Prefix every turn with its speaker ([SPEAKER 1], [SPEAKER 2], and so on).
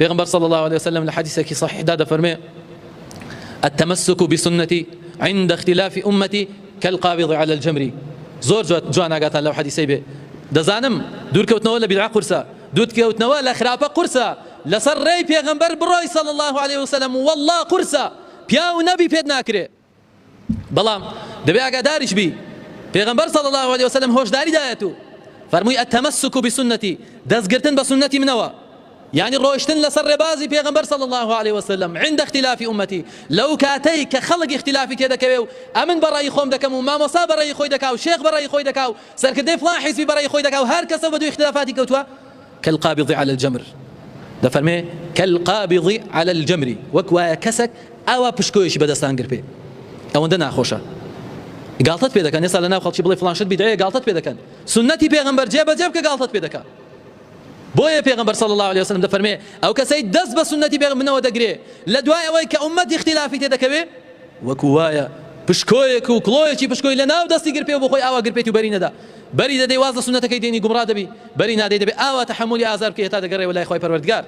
[SPEAKER 1] پێغەمبەر صلی الله علیه وسلم لە حەدیسێکی صحیحدا دەفەرمێ التمسك بسنتي عند اختلاف أمتي كالقابض على الجمر. زۆر جوان ئاگاتان لەو حەدیسەی بێ. دەزانم دوورکەوتنەوە لە بیدعە قورسە، دوورکەوتنەوە لە خراپە قورسە، لەسەر ڕێی پێغەمبەر بڕۆی صلی الله علیه وسلم واللە قورسە، پیاو نەبی پێت ناکرێ. بەڵام دەبێ ئاگاداریش بی پێغەمبەر صلی اللە علیە وسلم هۆشداری دایەت و فەرمووی التمسک بسنتی دەستگرتن بە سوننەتی منەوە یعنی ڕۆشتن لەسەر ڕێبازی پێغەمبەر صلی الله علیه وسلم عند اختلاف امتی لەو کاتەی کە خەڵک اختلافی تێدەکەوێ و ئەمن بە ڕای خۆم دەکەم و مامۆستا بە ڕای خۆی دەکا و شێخ بە ڕای خۆی دەکا و سەرکردەی فڵان حیزبی بە ڕای خۆی دەکا و هەر کەسە بە دوی اختلافاتی کەوتووە کالقابض علی الجمر دەفەرمێ کالقابض علی الجمر وەک وایە کەسەک ئاوا پشکۆیەکی بەدەستان گرپێ ئەوەندە ناخۆشە گاڵتەت پێ دەکەن ئێستا لەناو خەڵکی بڵێ فڵان شت بیدعەیە گاڵتەت پێ دەکەن سوننەتی پێغەمبەر جێبەجێ بکە گاڵتەت پێ دەکا بۆیە پێغەمبەر صلی الله علیه وسلم دەفەرمێ ئەو کەسەی دەست بە سوننەتی پێغەمبەرەوە دەگرێ لە دوای ئەوەی کە ئوممەت ئیختلافی تێدەکەوێ وەکو وایە پشکۆیەک و کڵۆیەکی پشکۆی لە ناو دەستی گرپێ و بۆ خۆی ئاوا گرپێت و بەری نەدا بەری دەدەی واز لە سوننەتەکەی دێنی گومڕا دەبی بەری نادەی دەبێ ئاوا تەحەمولی ئازار بکەی هەتا دەگەڕێەوە لای خوای پەروەردگار.